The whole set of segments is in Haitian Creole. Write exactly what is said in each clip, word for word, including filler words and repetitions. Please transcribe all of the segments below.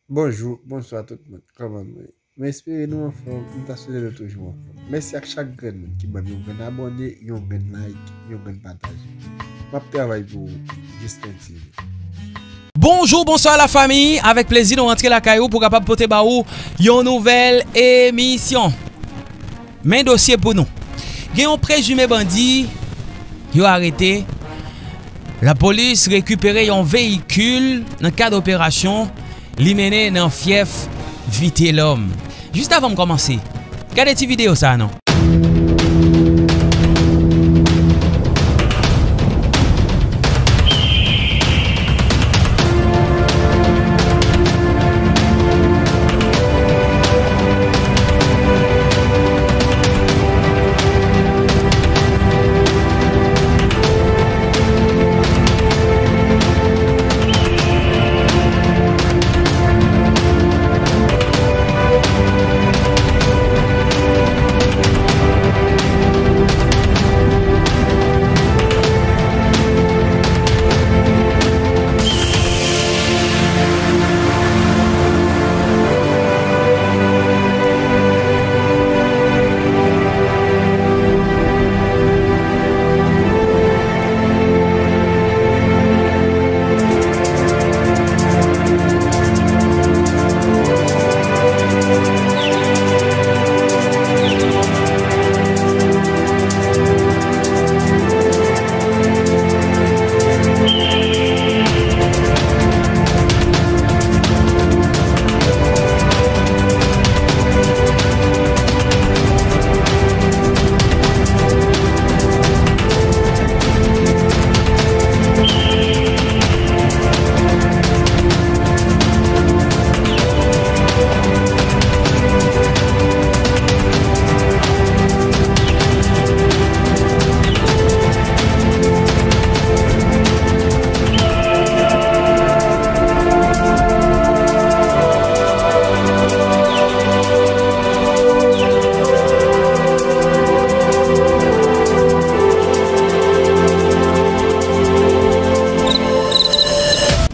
Bonjou, bonswa tout moun. Kòman nou ye? M espere nou anfòm, m ta swete nou toujou anfòm. Mèsi ak chak grenn moun ki ban m yon grenn abòne, yon grenn like, yon grenn pataje. M ap travay pou ou, Justin T V. Bonjou, bonswa la fami. Avèk plezi nou rantre lakay ou pou kapab pote ba ou yon nouvèl emisyon. Men dosye pou nou. Gen yon prezime bandi yo arete. Lapolis rekipere yon veyikil nan kad operasyon li mennen nan fyèf Vitelòm. Jis avan m kòmanse, gade ti videyo sa a non.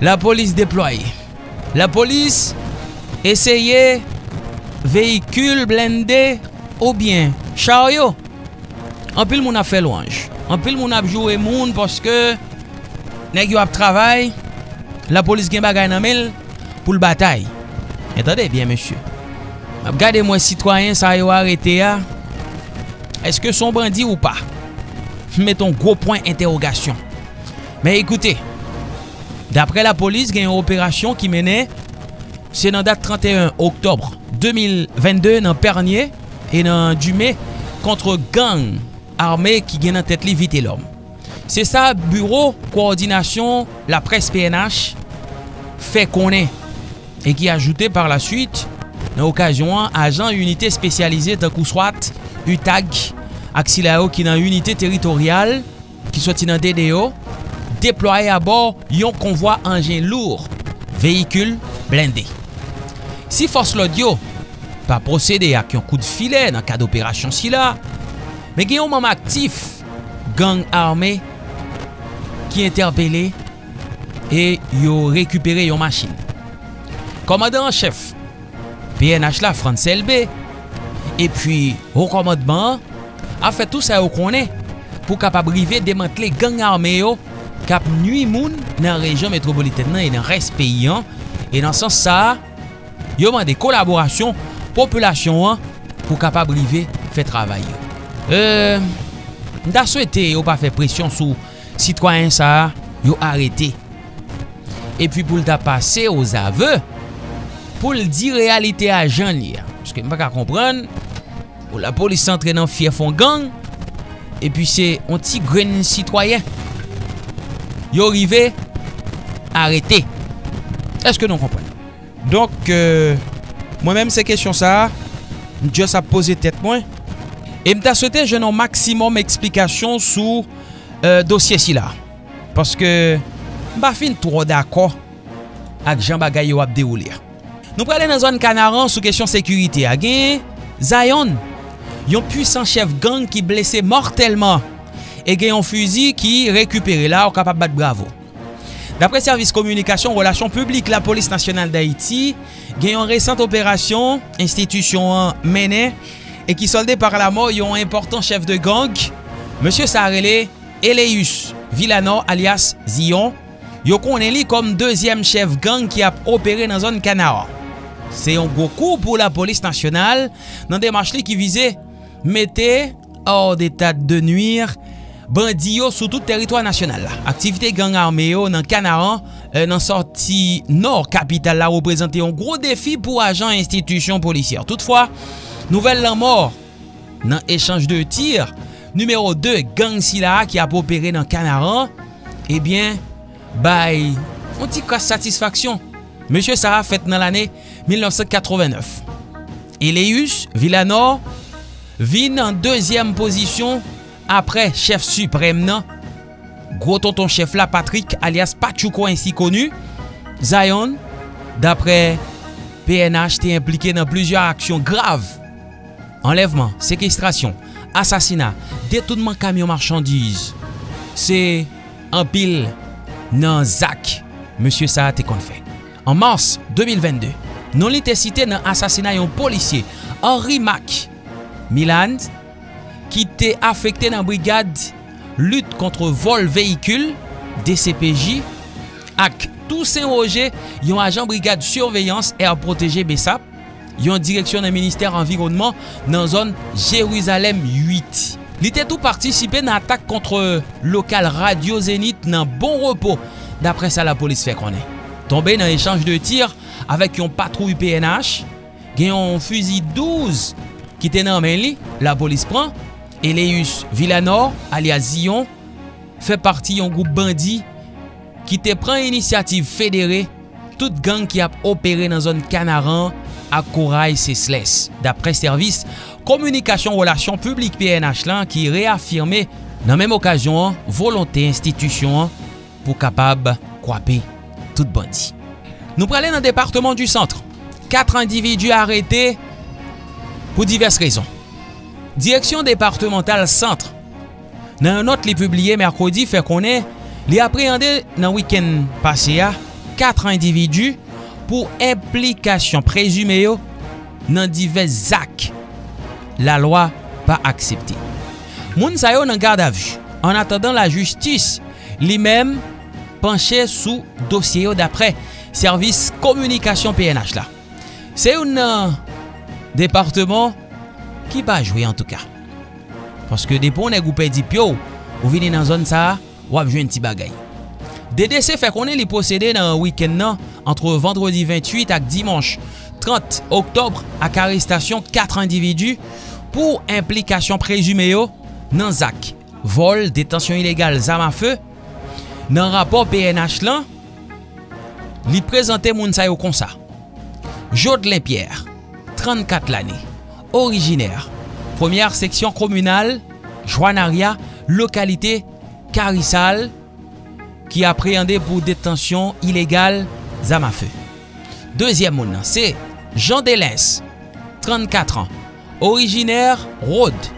Lapolis deplwaye. Lapolis eseye veyikil blende oubyen charyo. Anpil moun ap fè lwanj. Anpil moun ap joure moun paske nèg yo ap travay, lapolis gen bagay nan men l pou l batay. Men tande byen, mesye. M ap gade m wè sitwayen sa yo arete a, èske se yon bandi ou pa? M met yon gwo pwen entèwogasyon. Men ekoute, daprè lapolis, gen yon operasyon ki mennen, se nan dat trannteyen oktòb de mil vennde nan Pènye e nan Dime kont gang ame ki gen nan tèt li Vitelòm. Se sa Biwo Kowòdinasyon Laprès P N H fè konnen e ki ajoute pa laswit, nan okazyon an, ajan inite espesyalize tankou swat, utag, ak sila yo ki nan inite teritoryal ki soti nan D D yo, deplwaye abò yon konvwa anjen lou, veyikil blende. Si fòs lòd yo pa pwosede ak yon kout filè nan kad operasyon sila, men gen yon manm aktif gang ame ki entèpele e yo rekipere yon machin. Kòmandan an chèf P N H la, Frantz Elbé, epi wo kòmandman an ap fè tou sa yo konnen pou kapab rive demantle gang ame yo k ap nwi moun nan rejyon metwopolitèn nan e nan rès peyi an. E nan sans sa a, yo mande kolaborasyon popilasyon an pou kapab rive fè travay yo. Euh, m ta swete yo pa fè presyon sou sitwayen sa a yo arete. Epi pou l ta pase ozave, pou l di reyalite a jan l ye a. Paske m pa ka konprann, pou lapolis antre nan fyèf yon gang, epi se yon ti grenn sitwayen yo rive arete. Èske nou konprann? Donk, euh, mwen menm se kesyon sa a, m just ap poze tèt mwen. E m ta swete jwenn yon maksimòm eksplikasyon sou, euh, dosye sila. Paske m pa fin twò dakò ak jan bagay yo ap dewoule a. Nou prale nan zòn Kanaran sou kesyon sekirite a. Gen Zion, yon pwisan chèf gang ki blese mòtèlman. E gen yon fizi ki rekipere la, ou kapab bat bravo. Daprè sèvis kominikasyon relasyon piblik Lapolis Nasyonal Dayiti, gen yon resan operasyon enstitisyon an mennen e ki sòlde pa lamò yon enpòtan chèf de gang. Mesye sa a rele Eleus Villanor alyas Ziyon. Yo konnen li kòm dezyèm chèf gang ki ap opere nan zòn Kanaran. Se yon gwo kou pou Lapolis Nasyonal nan demach li ki vize mete hors d'état de nuire bandi yo sou tout tèritwa nasyonal la. Aktivite gang ame yo nan Kanaran, eh, nan sòti nò kapital la, reprezante yon gwo defi pou ajan enstitisyon polisyè. Toutfwa, nouvèl lanmò nan echanj de tir nimewo de gang sila a ki ap opere nan Kanaran, ebyen, bay yon ti kras satisfaksyon. Mesye sa a fèt nan lane mil nèf san katrevenn nèf. Eleus Villanor vin an dezyèm pozisyon aprè chèf siprèm nan, gwo tonton chèf la, Patrick alyas Patchouko ensi koni, Zion, daprè P N H, te enplike nan plizyè aksyon grav: anlèvman, sekestrasyon, asasina, detounman kamyon machandiz. Se anpil nan zak mesye sa a te konn fè. An mas de mil vennde, non li te site nan asasina yon polisye, Henri Mac Milan, ki te afekte nan brigad lit kont vòl veyikil, D C P J, ak Toussaint Roger, yon ajan brigad siveyans Air Protégé, BSAP, yon direksyon nan ministè anviwònman nan zòn Jerizalèm uit. Li te tou patisipe nan atak kont lokal Radyo Zenith nan Bon Repo, daprè sa lapolis fè konnen. Tonbe nan echanj de tir avèk yon patwouy P N H, gen yon fizi douz ki te nan men li, lapolis pran. Eleus Villanor, alyas Ziyon, fè pati yon gwoup bandi ki te pran inisyativ federe tout gang ki ap opere nan zòn Kanaran ak Koray Sesles, daprè sèvis kominikasyon relasyon piblik P N H lan ki reyafime nan menm okazyon an volonte enstitisyon an pou kapab kwape tout bandi. Nou prale nan depatman di Sant. Kat endividi arete pou divès rezon. Direksyon depatmantal Sant, nan yon nòt li pibliye mèkredi, fè konnen li apreyande nan wikenn pase a kat endividi pou enplikasyon prezime yo nan divès zak lalwa pa aksepte. Moun sa yo nan gadavi, annatandan lajistis li menm panche sou dosye yo, daprè sèvis kominikasyon P N H la. Se youn nan depatman ki pa jwe antouka. Paske depi yon nèg ou pèdi pye w, ou vini nan zòn sa a, w ap jwenn ti bagay. D D C fè konnen li pwosede nan wikenn nan, ant vandredi venntuit ak dimanch trant oktòb, ak arestasyon kat endividi pou enplikasyon prezime yo nan zak vòl, detansyon ilegal zam afe. Nan rapò P N H lan, li prezante moun sa yo konsa: Jodelin Pierre, trannkat lane, orijinè premyè seksyon kominal Jwanaria, lokalite Karisal, ki apreyande pou detansyon ilegal zam afe. Dezyèm moun nan se Jean Delens, trannkat an, orijinè Rod.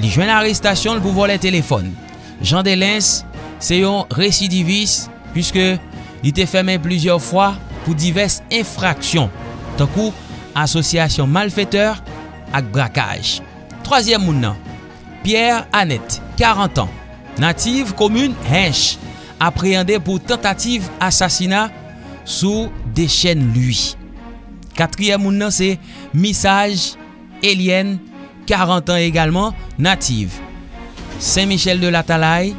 Li jwenn arestasyon l pou vòlè telefòn. Jean Delens se yon residivis, piske li te fèmen plizyè fwa pou divès enfraksyon, tankou asosyasyon malfetè ak brakaj. Twazyèm moun nan, Pierre Annette, karant an, natif komin Hench, apreyande pou tantativ asasina sou Deschênes Louis. Katriyèm moun nan se Misaj Elienne, karant an egalman, natif Sen Michel de Latalay,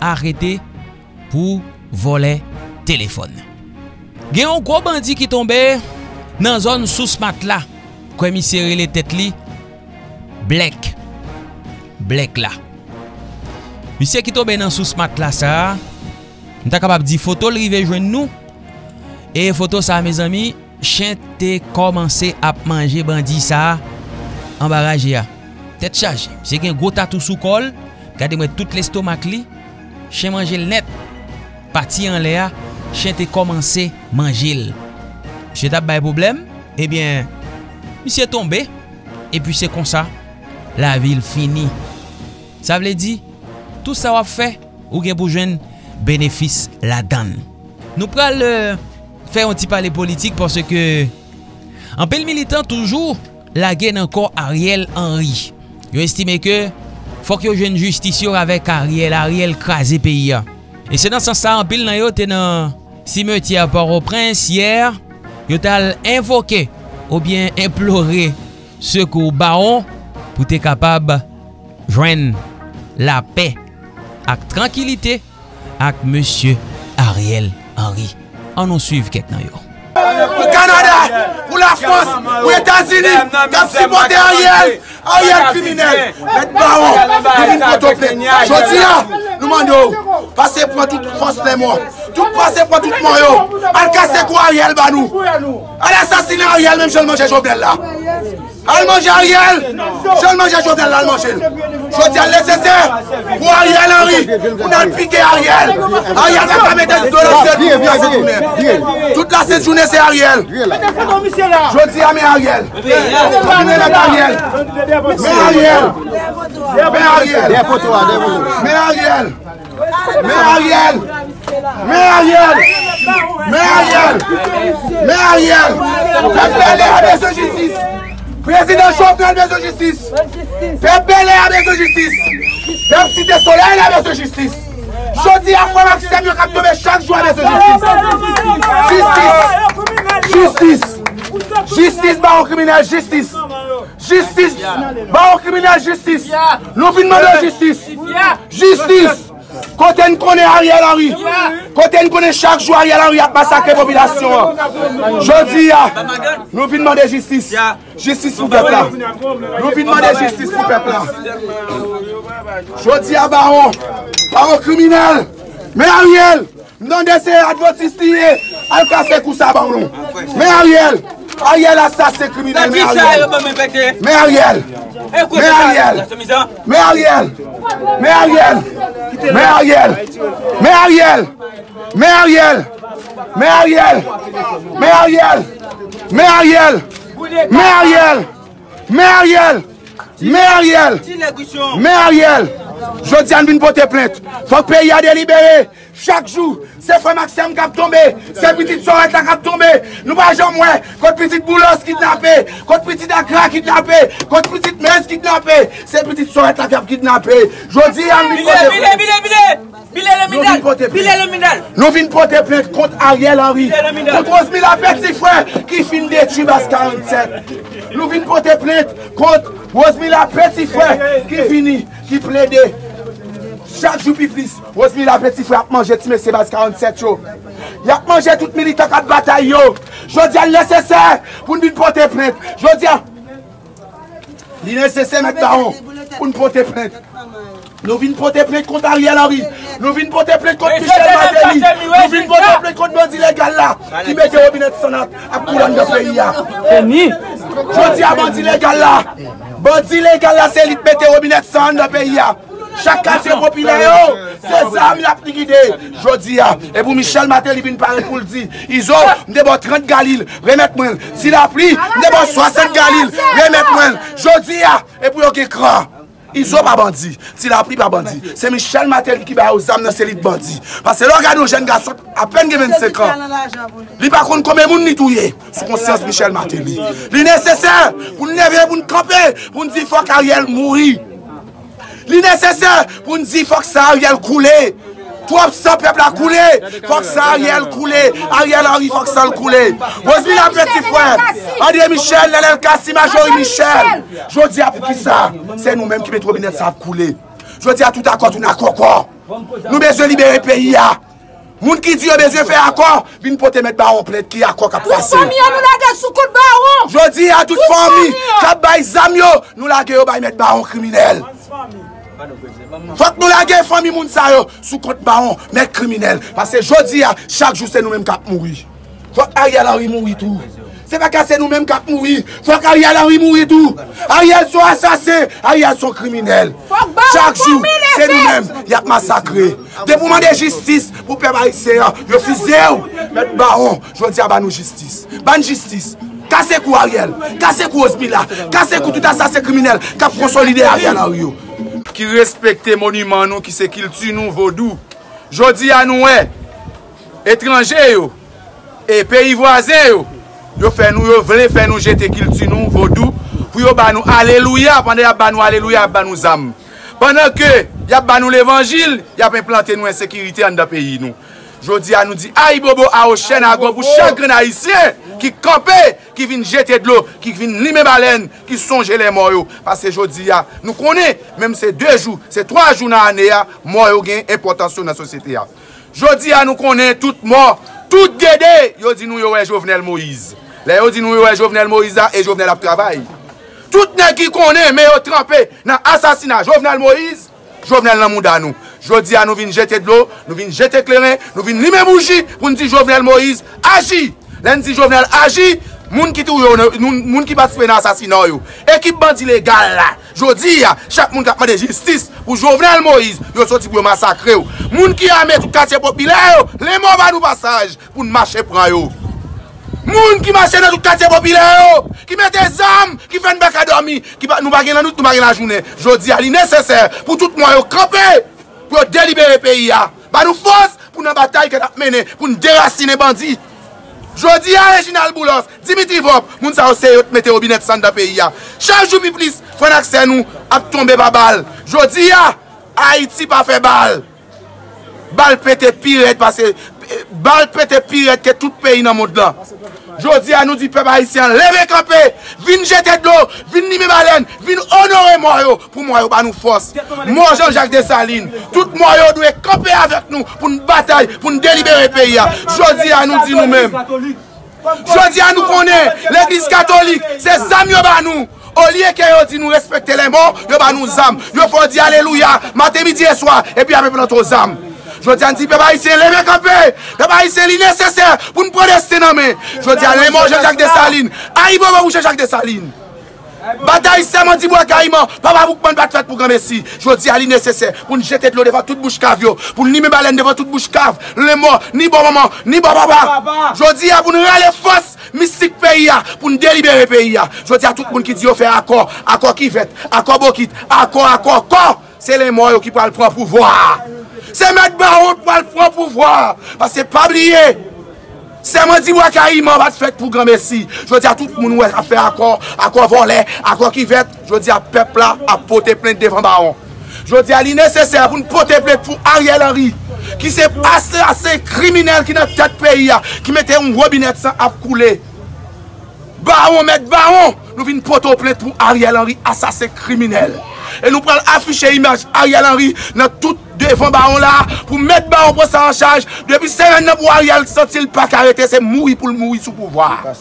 arete pou vòlè telefòn. Gen yon gwo bandi ki tonbe nan zòn Sous Matla. Kwè misye rele tèt li Blèk. Blèk la. Misye ki tonbe nan Sous Matla sa a, m ta kapab di foto l rive jwenn nou. E foto sa a, mezanmi, chen te kòmanse ap manje bandi sa a anba raje a. Tèt chaje. Misye gen gwo tatou sou kò l. Gade m wè tout lestomak li. Chen manje l nèt. Pati anlè a, chen te kòmanse manje l. Misye t ap bay pwoblèm. Ebyen, misye tonbe. Epi se konsa, lavi l fini. Sa vle di, tout sa w ap fè, ou gen pou jwenn benefis ladan l. Nou pral, euh, fè yon ti pale politik paske anpil militan toujou lage nan kò Ariel Henry. Yo estime ke fòk yo jwenn jistis yo avèk Ariel. Ariel kraze peyi a. E se nan sans sa, anpil nan yo te nan simetyè Pòtoprens yè, yo t al envoke oubyen enplore sekou Bawon pou te kapab jwenn lapè ak trankilite ak mesye Ariel Henry. Ann nou swiv kèk nan yo. Pou Kanada, pou Lafrans, pou Etazini, k ap sipòte Ariel, Ariel kriminèl, mèt Bawon, nou vin pote plent. Jodi a, nou mande w, pase pran tout fòs lèmò, tout pase pran tout mò yo, al kase kou Ariel ba nou, al asasinen Ariel menm jan l manje Jovenel la. Al manje Ariel! Jan l manje Jovenel la, al manje l. Jodi a l nesesè pou Ariel Henry, pou n al pike Ariel. Ariel pa ka mete do nan sèl pou pase jounen. Tout la sent jounen se Ariel. Jodi a men Ariel. Men Ariel. Men Ariel. Men Ariel. Men Ariel. Men Ariel! Men Ariel! Men Ariel! Men Ariel! Pèp Bèlè a bezwen jistis! Prezidan Jovenel bezwen jistis! Pèp Bèlè a bezwen jistis! Pèp Site Solèy la bezwen jistis! Jodi a, frè m ak sè m yo k ap tonbe chak jou a bezwen jistis! Jistis! Jistis! Jistis, bawon kriminèl, jistis! Jistis! Bawon kriminèl, jistis! Nou vin mande jistis! Jistis! Kote n konnen Ariel Henry? Kote n konnen chak jou Ariel Henry ap masakre popilasyon an? Jodi a, nou vin mande jistis. Jistis pou pèp la. Nou vin mande jistis pou pèp la. Jodi a, bawon, bawon kriminèl. Men Ariel, m tande se advantis li ye. Al kase kou sa ba nou. Men Ariel. Ariel asasen kriminèl, men Ariel. Men Ariel. Men Ariel. Men Ariel. Men Ariel. Men Ariel. Men Ariel. Men Ariel. Men Ariel. Men Ariel. Men Ariel. Men Ariel. Men Ariel. Men Ariel. Men Ariel. Jodi a n vin pote plent. Fòk peyi a delibere. Chak jou, se frè m ak sè m k ap tonbe. Se pitit Sòrèt la k ap tonbe. Nou pa janm wè kot pitit Boulos kidnape, kot pitit Akra kidnape, kot pitit Mens kidnape. Se pitit Sòrèt la k ap kidnape. Jodi a, n vin pote plent. Nou vin pote plent. Nou vin pote plent kont Ariel Henry, kont Rosemila Petit Frè ki fin detwi baz karannsèt. Nou vin pote plent kont Rosemila Petit Frè ki vini, ki plede. Chak jou pi plis, Rosemila Petit Frè ap manje ti mesye baz karannsèt yo. Y ap manje tout militan k ap batay yo. Jodi a, l nesesè pou n vin pote plent. Jodi a, li nesesè, mèt Bawon, pou n pote plent. Nou vin pote plent kont Ariel Henry. Nou vin pote plent kont Michel Martelly. Nou vin pote plent kont bandi legal la ki mete wobinèt san nan ap koule anndan peyi a. Jodi a, bandi legal la, bandi legal la, se li k mete wobinèt san anndan peyi a. Chak katye popilè yo, se zam y ap likide. Jodi a, e pou Michel Martelly vin parèt pou l di, Izo, m te ba w trant galil, remèt mwen l. Ti Lapli, m te ba w swasant galil, remèt mwen l. Jodi a, e pou yo gen kran. Izo pa bandi, Ti Lapli pa bandi. Se Michel Martelly ki ba yo zam nan, se li k bandi. Paske lè w gade yon jèn gason apèn gen vennsenk an, li pa konn konbyen moun li touye sou konsyans Michel Martelly. Li nesesè pou n leve, pou n kanpe, pou n di fòk Ariel mouri. Li nesesè pou n di fòk san Ariel koule. Twòp san pèp la koule. Fòk san Ariel koule. Ariel Henry, fòk san l koule. Rosemila Petit Frè, André Michel, Nenel Cassy, Marjorie Michel. Jodi a, poukisa se nou menm ki mete wobinèt sa ap koule? Jodi a, tout akò tounen akòkò. Nou bezwen libere peyi a. Moun ki di yo bezwen fè akò, vin pote mèt Bawon plent. Ki akò k ap pase? Tout fanmi an nou lage sou kont Bawon. Jodi a, tout fanmi k ap bay zam yo, nou lage yo bay mèt Bawon kriminèl. Fòk nou lage fanmi moun sa yo sou kont Bawon, mèt kriminèl. Paske jodi a, chak jou se nou menm k ap mouri. Fòk Ariel Henry mouri tou. Se pa ka se nou menm k ap mouri. Fòk Ariel Henry mouri tou. Ariel se yon asasen. Ariel se yon kriminèl. Chak jou, se nou menm y ap masakre. Depi w mande jistis pou pèp ayisyen an, yo fiziye w. Mèt Bawon, jodi a, ba nou jistis. Ba n jistis. Kase kou Ariel. Kase kou Rosemila. Kase kou tout asasen kriminèl k ap konsolide Ariel Henry yo. Ki respekte moniman nou, ki se kilti nou, vodou. Jodi a, nou wè, Etranje yo, e peyi vwazen yo, yo fè nou, yo vle fè nou jete kilti nou, vodou, pou yo ba nou alelouya, pandan y ap ba nou alelouya, y ap ba nou zam. Pandan ke y ap ba nou levanjil, y ap enplante nou ensekirite anndan peyi nou. Jodi a nou di ayibobo a Ochèn Agon pou chak grenn Ayisyen ki kanpe, ki vin jete dlo, ki vin limen balèn, ki sonje lè mò yo. Paske jodi a, nou konnen, menm se de jou, se twa jou nan ane a, mò yo gen enpòtans yo nan sosyete a. Jodi a, nou konnen tout mò, tout gede, yo di nou yo wè Jovenel Moïse. Lè yo di nou yo wè Jovenel Moïse la, e Jovenel ap travay. Tout nèg ki konnen, men yo tranpe nan asasina Jovenel Moïse, Jovenel nan mouda nou. Jodi a, nou vin jete dlo, nou vin jete kleren, nou vin limen bouji pou n di Jovenel Moïse aji. Lè n di Jovenel aji, moun ki touye yo, nou- moun ki patisipe nan asasina yo, ekip bandi legal la, jodi a, chak moun k ap mande jistis pou Jovenel Moïse, yo soti pou yo masakre w. Moun ki ame tout katye popilè yo, lenmò ba nou pasaj pou n mache pran yo. Moun ki mache nan tout katye popilè yo, ki mete zam, ki fè n pa ka dòmi, ki pa, nou pa gen lannuit, nou pa gen lajounen. Jodi a, li nesesè pou tout mò yo kanpe, pou yo delibere peyi a. Ba nou fòs pou nan batay ke n ap mennen, pou n derasinen bandi. Jodi a, Reginald Boulos, Dimitri Vorbe, moun sa yo se yo t mete wobinèt san anndan peyi a. Chak jou pi plis, frè n ak sè nou ap tonbe pa bal. Jodi a, Ayiti pa fè bal. Bal pete pi rèd pase, bal pete pi rèd ke tout peyi nan mond lan. Jodi a, nou di pèp ayisyen an, leve kanpe, vin jete dlo, vin limen balèn, vin onore mò yo, pou mò yo ba nou fòs. Mò Jean Jacques Dessalines, tout mò yo dwe kanpe avèk nou pou n batay, pou n delibere peyi a. Jodi a, nou di nou menm. Jodi a, nou konnen legliz katolik, se zam yo ba nou. Olye ke yo di nou respekte lè mò, yo ba nou zam. Yo fè w di alelouya, maten, midi e swa, epi y ap enplante w zam. Jodi a, n di pèp ayisyen, leve kanpe. Pèp ayisyen, li nesesè pou n pran desten nan men. Jodi a, lè mò Jean Jacques Dessalines. Ayibobo pou Jean Jacques Dessalines. Batay Sèmandibwa Kayiman, Papa Boukman pa t fèt pou granmesi. Jodi a, li nesesè pou n jete dlo devan tout bouch kav yo, pou n limen balèn devan tout bouch kav, lè mò, ni bò manman, ni bò papa. Jodi a, pou n rale fòs mistik peyi a, pou n delibere peyi a. Jodi a, tout moun ki di yo fè akò, akò kivèt, akò bokit, akò, akò, akò, se lè mò yo ki pral pran pouvwa a. Se mèt bawon k pral pran pouvwa a. Paske pa bliye, Sèmandibwa Kayiman pa t fèt pou granmesi. Jodi a, tout moun wè ap fè akò, akò vòlè, akò kivèt. Jodi a, pèp la ap pote plent devan bawon. Jodi a, li nesesè pou n pote plent pou Ariel Henry, ki se asasen kriminèl ki nan tèt peyi a, ki mete yon wobinèt san ap koule. Bawon, mèt bawon, nou vin pote w plent pou Ariel Henry, asasen kriminèl. E nou pral afiche imaj Ariel Henry nan tout devan bawon la, pou mèt bawon pran sa an chaj. Depi semèn nan pou Ariel santi l pa ka rete, se mouri pou l mouri sou pouvwa a.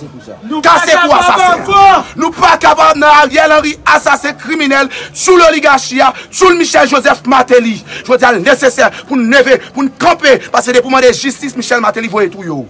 Kase kou asasen an. Nou pa kapab nan Ariel Henry, asasen kriminèl, tchoul oligachi a, tchoul Michel Joseph Martelly. Jodi a, l nesesè pou n leve, pou n kanpe, paske depi w mande jistis, Michel Martelly voye touye w.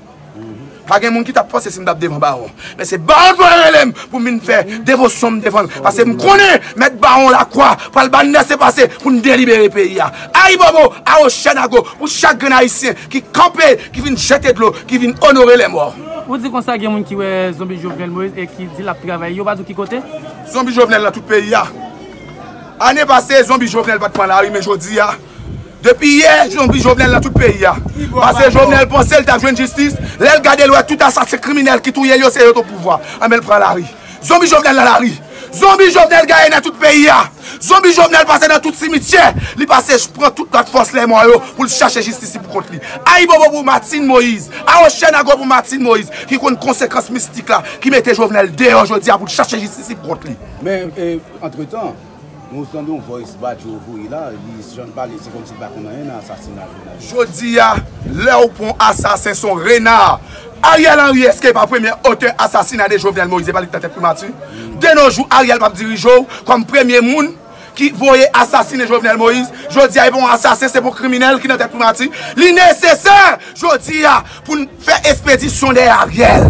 Pa gen moun ki t ap panse si m t ap devan bawon. Men se bawon t voye rele m pou m vin fè devosyon m devan l. Paske m konnen mèt bawon lakwa pral ba n lèsepase pou n delibere peyi a. Ayibobo a Ochèn Agon pou chak grenn ayisyen ki kanpe, ki vin jete dlo, ki vin onore lè mò. Ou di konsa gen moun ki wè zonbi Jovenel Moïse e ki di l ap travay. Yo pa di w ki kote? Zonbi Jovenel nan tout peyi a. Ane pase, zonbi Jovenel pa t pran lari, men jodi a, depi yè, zonbi Jovenel nan tout peyi a. Paske Jovenel panse l t ap jwenn jistis. Lè l gade, l wè tout asasen kriminèl ki touye l yo, se yo t o pouvwa. Anben, l pran lari. Zonbi Jovenel nan lari. Zonbi Jovenel gaye nan tout peyi a. Zonbi Jovenel pase nan tout simityè. Li pase pran tout lòt fòs lè mò yo pou l chache jistis li pou kont li. Ayibobo pou Martine Moïse. A Ochèn Agon pou Martine Moïse, ki konn konsekans mistik la, ki mete Jovenel deyò jodi a pou l chache jistis li pou kont li. Men, e, antretan, nou tande yon voice bat yo voye la, li jan l pale, se kòmsi l pa konn anyen nan asasina Jovenel. Jodi a, lè w pran asasen, se yon rena. Ariel Henry, èske pa premye otè asasina de Jovenel Moïse, e pa li k nan tèt primati? De nos jours, Ariel p ap dirije w kòm premye moun ki voye asasinen Jovenel Moïse. Jodi a, e pa yon asasen, se pa yon kriminèl ki nan tèt primati. Li nesesè, jodi a, pou n fè espedisyon dèyè Ariel.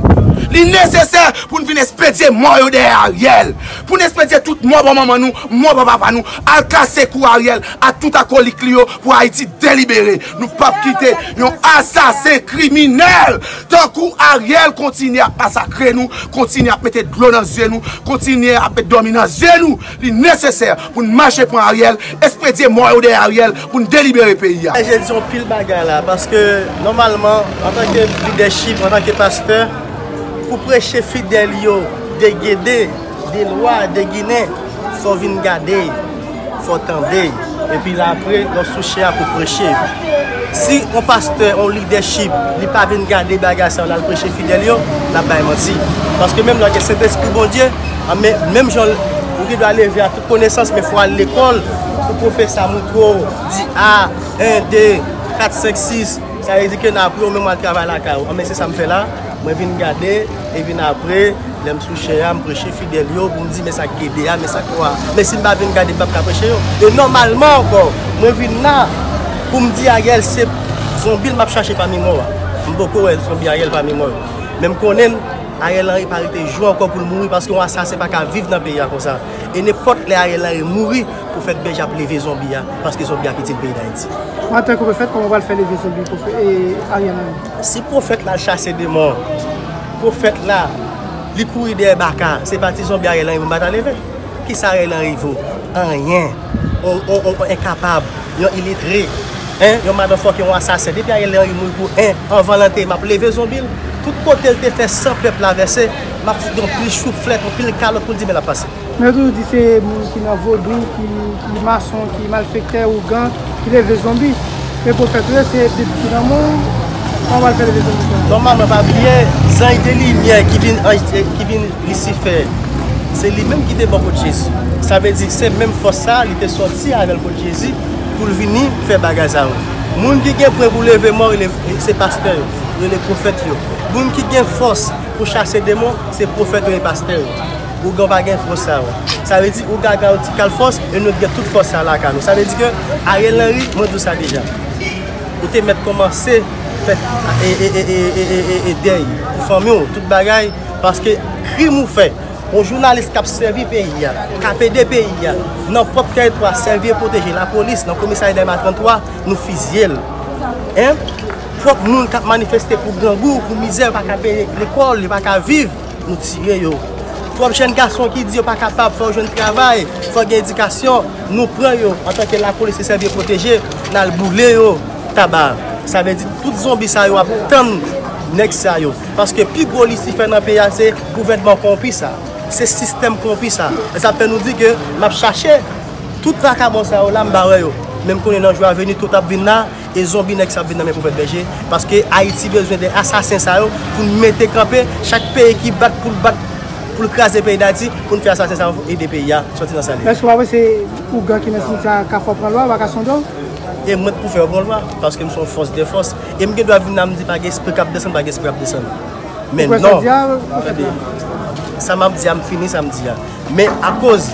Li nesesè pou n vin espedye mò yo dèyè Ariel. Pou n espedye tout mò bò manman nou, mò bò papa nou. Al kase kou Ariel ak tout akolik li yo pou Ayiti delibere. Nou p ap kite yon asasen kriminèl tankou Ariel kontinye ap masakre nou, kontinye ap mete dlo nan zye nou, kontinye ap met dòmi nan zye nou. Li nesesè pou n mache pran Ariel, espedye mò yo dèyè Ariel, pou n delibere peyi a. Jodi yon pil bagay la, paske nòmalman, antanke lidèchip, antanke pastè, pou preche fidèl yo de Gede, de Lwa, de Ginen, fò w vin gade, fò w tande, epi la apre, lè w sou chè a pou preche. Si yon pastè, yon lidèchip, li pa vin gade bagay sa yo, l al preche fidèl yo, l ap bay manti. Paske menm lè w gen Sentespri Bondye, a, men, menm jan ou gen dwa leve a tout konesans, men fò w al lekòl pou pwofesè a moutre w, di a, en, de, kat, senk, sis. Sa vle di ke nan apre ou menm w al travay lakay ou. A, men se sa m fè la. Mwen vin gade, epi apre, lè m sou chè a, m preche fidèl yo, pou m di, men sa k Gede a, men sa k Lwa a. Men si m pa vin gade, m p ap ka preche yo. E nòmalman ankò, mwen vin la, pou m di Ariel se zonbi l m ap chache pami mò a. M poko wè zonbi Ariel pami mò yo. Men m konnen Ariel Henry pa rete jou ankò pou l mouri, paske yon asasen pa ka viv nan peyi a konsa. E nenpòt lè Ariel Henry mouri, pwofèt Bèje ap leve zonbi a, paske zonbi a kite peyi Dayiti. Antanke pwofèt, kòman w pral fè leve zonbi pwofè-, e, Ariel Henry? Si pwofèt la chase demon, pwofèt la, li kouri dèyè baka, se pa ti zonbi Ariel Henry pou m pa ta leve. Kisa Ariel Henry vo? Anyen. On, on, on, on enkapab, yon ilitre, en, yon motherfucker, yon asasen. Depi Ariel Henry mouri pou en, anvan l antere, m ap leve zonbi l. Tout kote l te fè san pèp la vèse, m ap fout yon pil chouflèt, yon pil kalòt pou l di men l ap pase. Men yo toujou di se moun ki nan vodou, ki, ki mason, ki malfektè, ougan, ki leve zonbi. Men pwofèt ou ye, se pitit ki nan men w, kòman w pral fè leve zonbi sa? Nòmalman, pa bliye, zanj de limyè ki vin anj, ki vin Lisifè, se li menm ki te bò kot Jezi. Sa vle di, se menm fòs sa, li te sòti avè l kot Jezi pou l vini fè bagay sa yo. Moun ki gen pwen pou leve mò, rele, se pastè yo, rele pwofèt yo. Moun ki gen fòs pou chase demon, se pwofèt yo e pastè yo. Ougan pa gen fòs sa yo. Sa vle di, ou gaga, ou ti kal fòs, e nou gen tout fòs sa lakay nou. Sa vle di ke Ariel Henry, mwen di w sa deja. Ou te mèt kòmanse fè, e, e, e dèy pou fanmi w, tout bagay, paske krim ou fè, yon jounalis k ap sèvi peyi a, k ap ede peyi a, nan pwòp tèritwa, sèvi e pwoteje lapolis, nan komisarya Dèlma trant twa, nou fizye l. En? Pwòp moun k ap manifeste pou grangou, pou mizè, yo pa ka peye lekòl, yo pa ka viv, nou tire yo. Twòp jèn gason ki di yo pa kapab, fò yo jwenn travay, fò gen edikasyon, nou pran yo antanke lapolis e sèvi e pwoteje, n al boule yo taba. Sa vle di tout zonbi sa yo ap tann nèg sa yo. Paske pi gwo Lisifè nan peyi a se gouvènman kòwonpi sa. Se sistèm kòwonpi sa. E sa fè nou di ke m ap chache tout vakabon sa yo la, m pa wè yo. Men m konnen nan jou a vini, tout ap vin la, e zonbi nèg sa ap vin nan men pwofèt Bèje, paske Ayiti bezwen de asasen sa yo pou n mete kanpe, chak peyi ki bat pou l bat, pou l kraze peyi Dayiti, pou n fè asasen sa yo ede peyi a sòti nan sa l ye. Èske w pa panse ougan ki nan simyè a ka fè w pran lwa, w pa ka sonde w? E mwen k pou fè yo pran lwa, paske m se yon fòs de fòs. E m gen dwa vin la, m di pa gen espri k ap desann, pa gen espri k ap desann. Men non. Tande, sa m ap di a, m fini sa m di a. Men akoz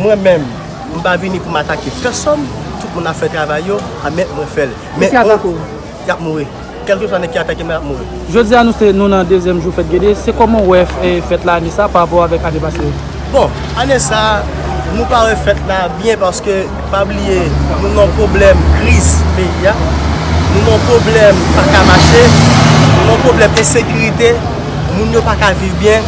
mwen menm, m pa vini pou m atake pèsonn, tout moun ap fè travay yo, a men mwen fè l. Men y ap mouri. Kèlkeswa nèg ki atake m, y ap mouri. Jodi a nou se, nou nan dezyèm jou fèt Gede, se kòman w wè, e, fèt la ane sa pa rapò avèk ane pase yo? Bon, ane sa, nou pare fèt la byen paske, pa bliye, nou nan pwoblèm kriz peyi a. Nou nan pwoblèm pa ka mache. Nou nan pwoblèm ensekirite. Moun yo pa ka viv byen.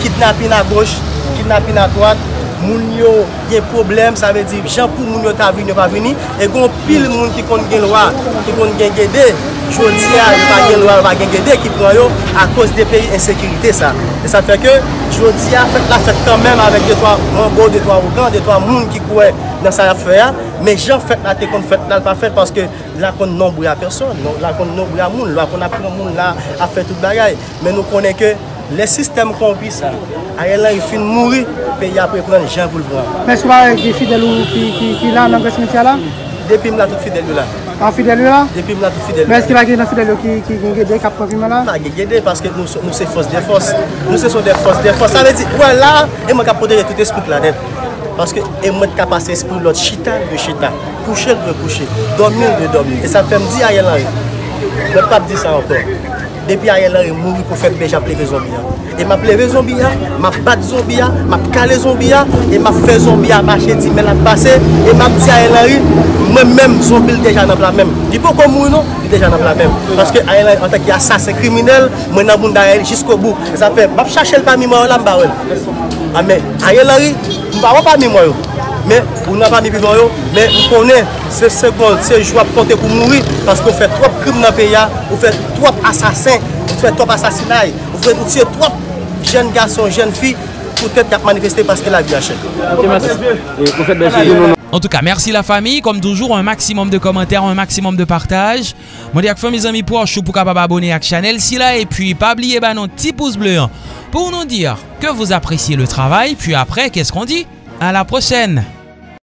Kidnapin agoch, kidnapin adwat. Moun yo gen pwoblèm, sa vle di jan pou moun yo ta vini, yo pa vini. E gen anpil moun ki konn gen lwa, ki konn gen gede. Jodi a, yo pa gen lwa, yo pa gen gede ki pran yo akoz de peyi ensekirite sa. E sa fè ke jodi a, fèt la fèt kanmenm avèk de twa manbo, de twa ougan, de twa moun ki kwè nan sa y ap fè a. Men jan fèt la te konn fèt la, l pa fèt paske la konn nonbre a pèsòn, non, la konn nonbre a moun, la konn ap pran moun la ap fè tout bagay. Men nou konnen ke lè sistèm kòwonpi sa, Ariel Henry fin mouri, peyi a ap reprann jan pou l pran. Men èske w pa gen fidèl ou ki, ki, ki la nan gran simityè la? Depi m la, tout fidèl yo la. An fidèl yo la? Depi m la, tout fidèl yo la. Men èske pa gen nan fidèl yo ki, ki gen gede, k ap pran piman la? Pa gen gede, paske nou, nou se fòs de fòs. Nou se son de fòs de fòs. Sa vle di, ou wè la, e mwen k ap pwoteje tout espri k la nèt. Paske e mwen k ap pase espri lòt chita, l dwe chita. Kouche, l dwe kouche. Dòmi, l dwe dòmi. E sa fè m di Ariel Henry, mwen p ap di sa ankò. Depi Ariel Henry mouri, Pwofèt Bèje ap leve zonbi a. E m ap leve zonbi a, m ap bat zonbi a, m ap kale zonbi a, e m ap fè zonbi a mache di men l ap pase, e m ap di Ariel Henry, mwen menm, zonbi l deja nan pla men m. Li poko mouri non, li deja nan pla men m. Paske Ariel Henry, antanke asasen kriminèl, mwen nan bounda Ariel jiskobou. E sa fè, m ap chache l pami mò yo la, m pa wè l. A, men Ariel Henry, m pa wè w pami mò yo. Men ou nan pami vivan yo, men m konnen se segonn, se jou w ap konte pou mouri, paske w fè twòp krim nan peyi a, ou fè twòp asasen, ou fè twòp asasinay, ou fè, ou tiye twòp jèn gason, jèn fi, poutèt y ap manifeste paske lavi a chè. Ok, mèsi. E Pwofèt Bèje, di nou non. En tout cas, merci la famille. Comme toujours, un maximum de commentaires, un maximum de partage. Mwen di ak fanmi, zanmi pwòch ou pou kapab abone ak chanèl sila. Epi pa bliye ba nou ti pous ble an pou nou dir ke vous appréciez le travail. Puis après, qu'est-ce qu'on dit? À la prochaine.